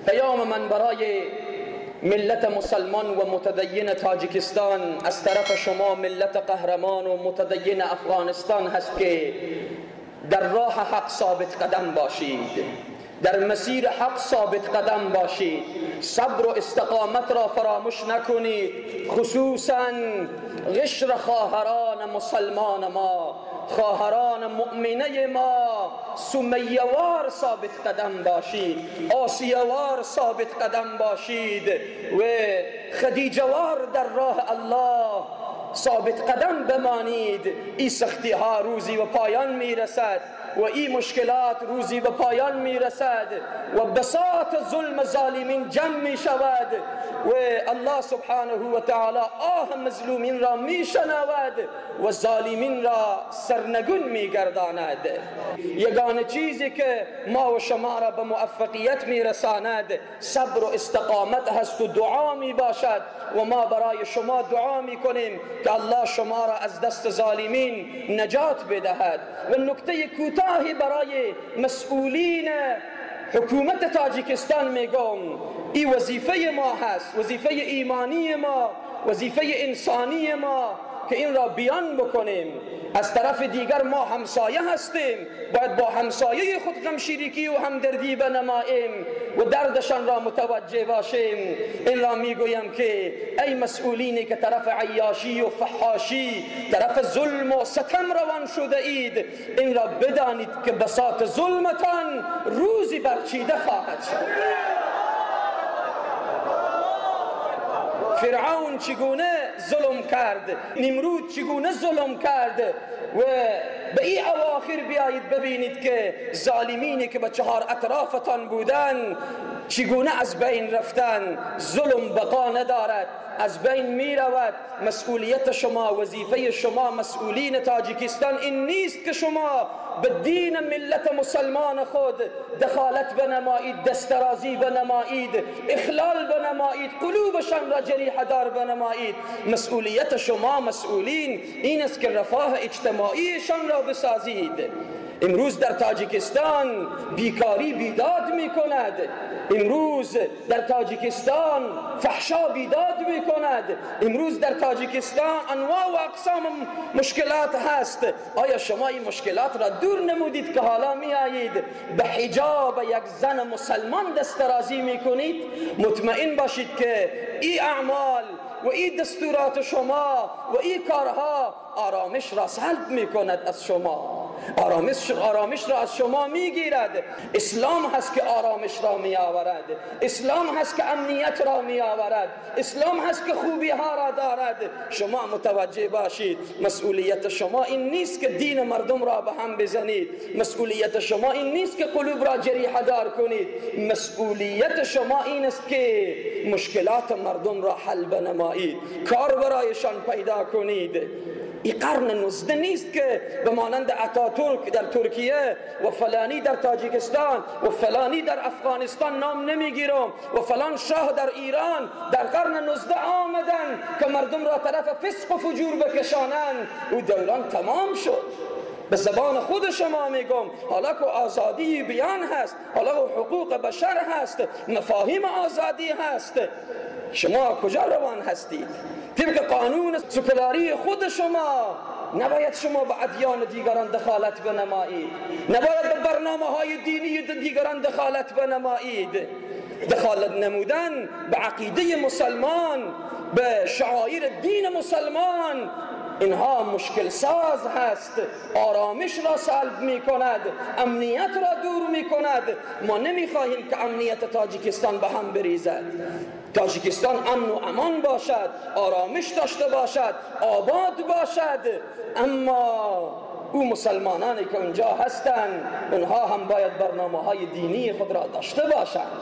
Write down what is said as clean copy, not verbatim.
پیام من برای ملت مسلمان و متدین تاجیکستان از طرف شما ملت قهرمان و متدین افغانستان هست که در راه حق ثابت قدم باشید، در مسیر حق ثابت قدم باشید، صبر و استقامت را فراموش نکنید، خصوصا قشر خواهران مسلمان ما، خواهران مؤمنه ما، سمیه‌وار ثابت قدم باشید، آسیه‌وار ثابت قدم باشید و خدیجه‌وار در راه الله ثابت قدم بمانید. این سختی ها روزی و پایان میرسد و این مشکلات روزی به پایان میرسد و بساط ظلم ظالمین جمع می شود و الله سبحانه و تعالی آه مظلومین را می شنود و ظالمین را سرنگون می گرداند. یگانه چیزی که ما و شما را به موفقیت می رساند صبر و استقامت هست و دعا می باشد و ما برای شما دعا می کنیم که الله شما را از دست ظالمین نجات بدهد. و نکته کوتاهی برای مسئولین حکومت تاجیکستان میگم، این وظیفه ما هست، وظیفه ایمانی ما، وظیفه انسانی ما که این را بیان بکنیم. از طرف دیگر ما همسایه هستیم، باید با همسایه خود غمشریکی و همدردی بنماییم و دردشان را متوجه باشیم. این را میگویم که ای مسئولینی که طرف عیاشی و فحاشی، طرف ظلم و ستم روان شده اید، این را بدانید که بساط ظلمتان روزی برچیده خواهد شد. فرعون چگونه ظلم کرد، نمرود چگونه ظلم کرد و به این اواخر بیایید ببینید که ظالمینی که به چهار اطرافتان بودن چگونه از بین رفتن. ظلم بقا ندارد، از بین می رود. مسئولیت شما، وظیفه شما مسئولین تاجیکستان این نیست که شما به دین ملت مسلمان خود دخالت بنمایید، دسترازی بنمایید، اخلال بنمایید، قلوبشان را جریحه دار بنمایید. مسئولیت شما مسئولین این است که رفاه اجتماعیشان را بسازید. امروز در تاجیکستان بیکاری بیداد می کند، امروز در تاجیکستان فحشا بیداد می کند، امروز در تاجیکستان انواع و اقسام مشکلات هست. آیا شما این مشکلات را دور نمودید که حالا می آیید به حجاب یک زن مسلمان دسترازی می کنید؟ مطمئن باشید که این اعمال و این دستورات شما و این کارها آرامش را سلب می کند از شما، آرامش را از شما میگیرد. اسلام هست که آرامش را می آورد، اسلام هست که امنیت را می آورد، اسلام هست که خوبی ها را دارد. شما متوجه باشید مسئولیت شما این نیست که دین مردم را به هم بزنید، مسئولیت شما این نیست که قلوب را جریحه دار کنید، مسئولیت شما این است که مشکلات مردم را حل بنمایید، کار برایشان پیدا کنید. این قرن 19 نیست که به مانند اتاتورک در ترکیه و فلانی در تاجیکستان و فلانی در افغانستان نام نمیگیرم و فلان شاه در ایران در قرن 19 آمدن که مردم را طرف فسق و فجور بکشانند. او دوران تمام شد. به زبان خود شما میگم، حالا که آزادی بیان هست، حالا که حقوق بشر هست، مفاهیم آزادی هست، شما کجا روان هستید؟ طبق قانون سکولاری خود شما نباید شما به ادیان دیگران دخالت بنمایید، نباید به برنامه های دینی دیگران دخالت بنمایید. دخالت نمودن به عقیده مسلمان، به شعائر دین مسلمان، اینها مشکل ساز هست، آرامش را سلب می کند، امنیت را دور می کند. ما نمی خواهیم که امنیت تاجیکستان به هم بریزد. تاجیکستان امن و امان باشد، آرامش داشته باشد، آباد باشد، اما او مسلمانانی که اونجا هستند اونها هم باید برنامه های دینی خود را داشته باشند.